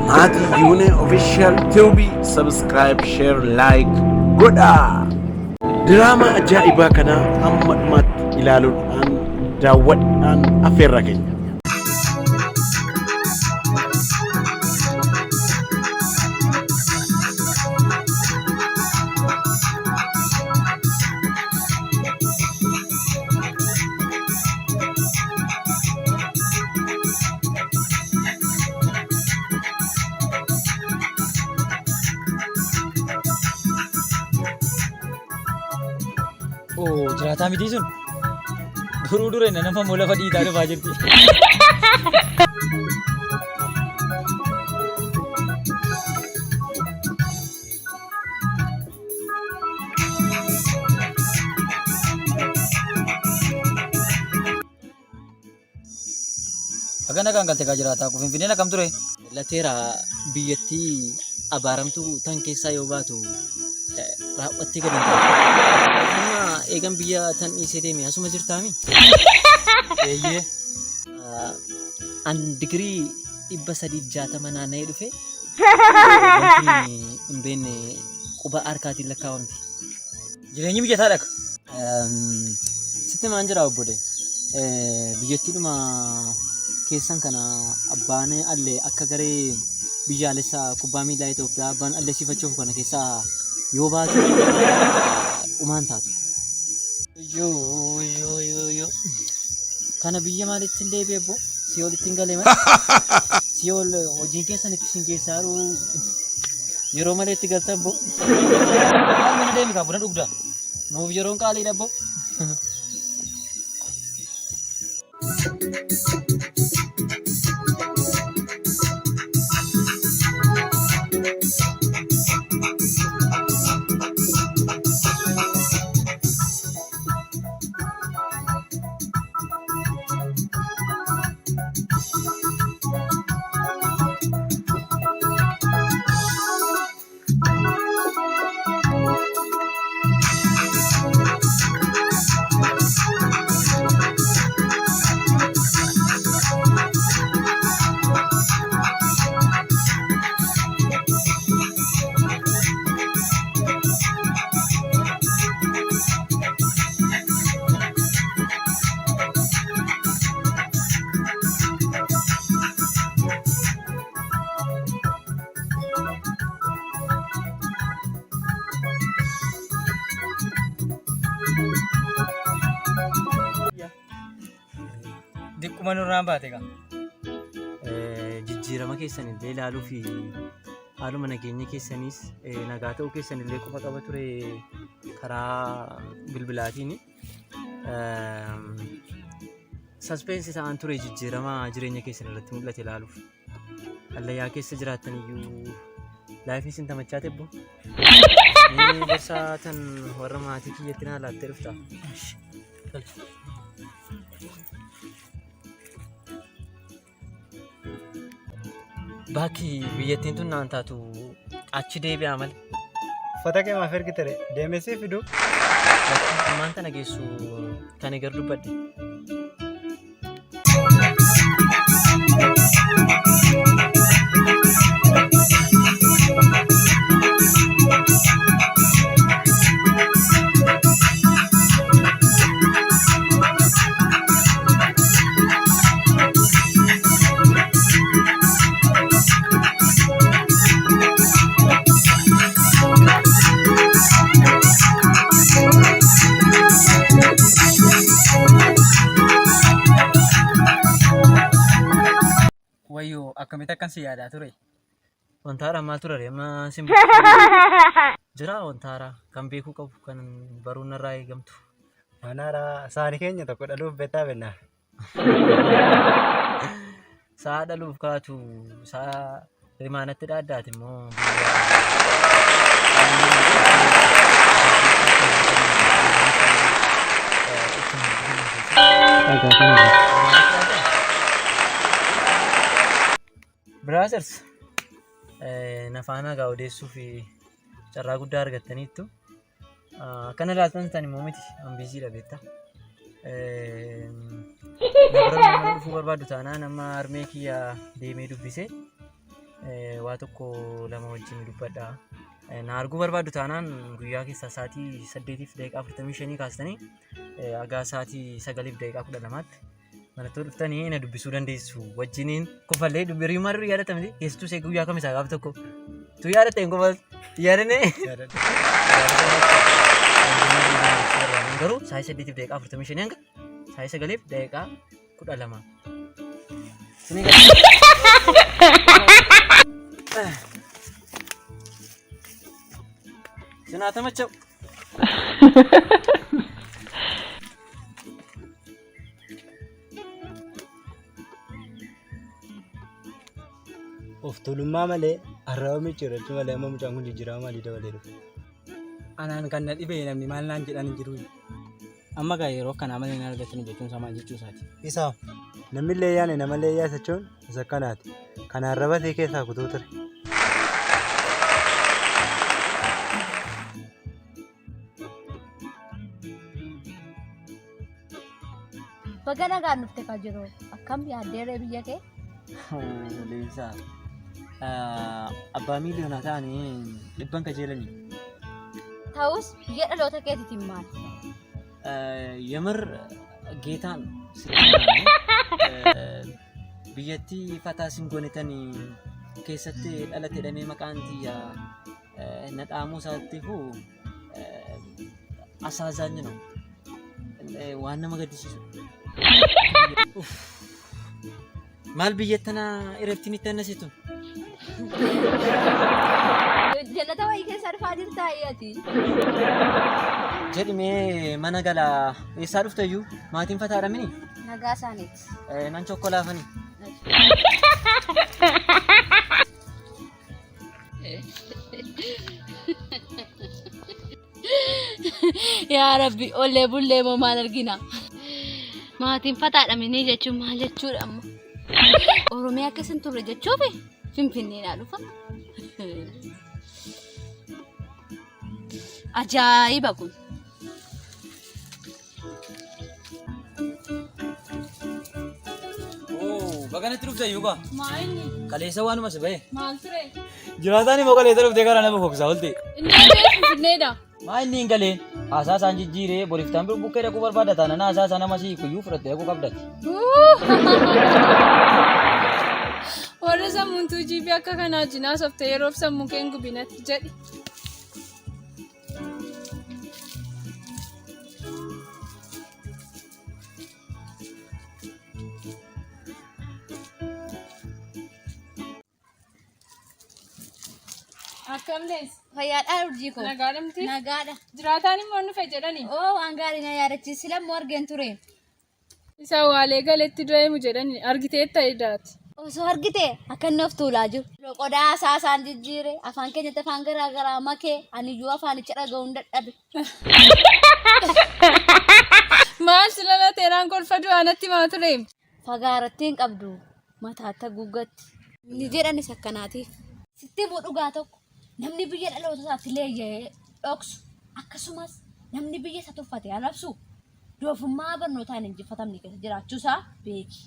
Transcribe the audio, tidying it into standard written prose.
Maatii Yuunee Official Tube subscribe, share, like godhaa. Diraamaa ajaa'ibaa kana hamma dhumaatti ilaaluudhaan daawwadhaan affeerraa keenya. Oo jiraataa mitii sun. Duruu dureen nama immoo lafa dhiitaa dhufaa jirti. Baga nagaan galte kaa jiraataa koo Finfinneen akkam ture? Lateera biyyattii abaaramtuu tan keessaa yoo baatu raawwattee gad hin taatu. Amma eegan biyya tan dhiisee deeme asuma jirtaami? Eeyyee. An digirii 360 naanna'ee dhufe wanti hin beekne quba harkaatiin lakkaawamti. Jireenyi mijataadha ka. Sitti maan jira obbole. Biyyattiidhuma keessan kana abbaan alle akka garee biyyaalessa kubbaa miilaa Itoophiyaa abbaan alle sifachuuf kana keessaa yoo baatu umaan taatu. Yoo yoo yoo yoo. Kana biyya maalitti hin deebi'e boo? Si'oolitti hin galee malee. Si'ool hojiin keessan itti sin geessaa jiru yeroo malee itti galtan boo. Maal mana deemi kaa buna dhugda. Nuuf yeroon qaaliidha boo. Diqquma nurraan baate kaa. Jijjiirama keessan illee ilaaluu fi haaluma nageenya keessaniis nagaa ta'uu keessan illee quba qaba ture karaa bilbilaatiin. Saspeensi ta'an ture jijjiirama jireenya keessan irratti mul'ate ilaaluuf. Hallayyaa keessa jiraattan iyyuu laayifiin sin tamachaa tebbo. Mee gorsaa tan warra maatii kiyyatti naa laattee dhufta. Bakki biyyattiin tun naan taatu achi deebi'aa malee. Uffata kee maaf ergite ree? Deemee siif fiduu? Bakki ammaan tana geessu kan egar dubbadhe. Wayyoo akkamitti akkan si yaadaa ture. Wanta haaraa maal ture ree amma sin jira wanta haaraa kan beekuu qabu kan baruun narraa eegamtu. Waan haaraa saani keenya tokko dhaluuf beektaa bennaa. Sa'a dhaluuf kaatu sa'a rimaanatti dhaaddaati immoo. Brothers, na faana egaa odeessuuf carraa guddaa argattaniittu. Akkana ilaaltan tan immoo miti an biiziidha beektaa. Na bira mana dhufuu barbaaddu taanaan amma harmee kiyya deemee dubbisee Waa tokko lama wajjin dubbadha. Na arguu barbaaddu taanaan guyyaa keessaa sa'aatii 8:45 kaastanii haga sa'aatii 9:12tti mallattoo dhuftanii na dubbisuu dandeessu. Wajjiniin kofallee hiriyummaa durii yaadatta miti? Keessattuu ishee guyyaa kamisaa gaaf tokko. Tu yaadatta hin kofal? Yaadannee? Garuu sa'aatii 8:45 hanga sa'aatii 9:12. Isinii gala. Sinaa tamacha'u. Of tuulummaa malee arraba micciirrachuu malee amma mucaan kun jijjiirama maalii dabalee dhufe? Anaan kan na dhibe namni maal naan jedhan hin jiru. Amma gaa yeroo akkanaa malee hin argatani jechuun isaa maal jechuu isaati? Isaa namni leeyyaane nama leeyyaa jechuun isa akkanaati. Kan arraba isii keessaa kutuu ture. Baga nagaan dhufte Fajiroo. Akkam yaaddeeree biyya kee? Leensaa. Abbaa miiliyoonaa ta'anii dhibban kajeelanii. Ta'us biyya dhaloota keetiitiin maal? Yamir geetaan biyyattii fataa sin goonetanii keessatti dhalate jedhamee maqaan tiyya na dhaamuu isaatiifuu asaazaanyi ነው waan nama gaddisiisu. Maal biyya tana irratti ni tannasitu? Jannata wayii keessa dhufaa jirtaa ati? Jedhi mee mana galaa eessaa dhufte iyyuu maatiin fataadha mini? Nagaa isaaniiti. Nan chokkolaafani. Yaa Rabbi ollee bullee moo maal argina? Maatiin fataadha minii jechuun maal jechuudha amma? Oromiyaa keessa hin turre jechuufi Finfinneedhaa dhufa. Ajaa'iba kun. Baga natti dhufte iyyuu kaa. Maa inni? Kaleessa waanuma si bahe. Maal ture? Jiraataan immoo kaleessa dhuftee karaa nama fokkisaa oolte. Inni galee Finfinneedha. Maa inni hin galee haasaa isaan jijjiiree boriftaan bir bukkee dhaquu barbaada taanaan haasaa isaa nama sii kuyyuu fudhattee dhaquu qabdati. Warra sammuun 2GB akka kanaa wajjin haasofte yeroof sammuu kee hin gubinati jedhi. Akkam lees? Fayyaadhaa urjii koo. Nagaadha miti? Nagaadha. Jiraataan immoo nufe jedhani. Oo waan gaarii na yaadachiisi. Sila immoo argeen ture. Isa waalee galetti deemu jedhani argiteetta idaati. Osoo argite akka inni of tuulaa jiru. Qodaa isaa isaan jijjiire afaan keenyatti afaan garaa garaa makee aniyyuu afaanicha dhaga'uun dadhabe. Maal sila lateeraan kolfa du'aa natti himaa ture. Fagaaratti hin qabdu mataatti haguuggatti. Ni jedhanis akkanaatiif. Sitti himuu dhugaa tokko namni biyya dhaloota isaatti leeyya'ee dhoksu akkasumas namni biyya isa tuffate arrabsu doofummaa barnootaan hin injifatamne keessa jiraachuusaa beeki.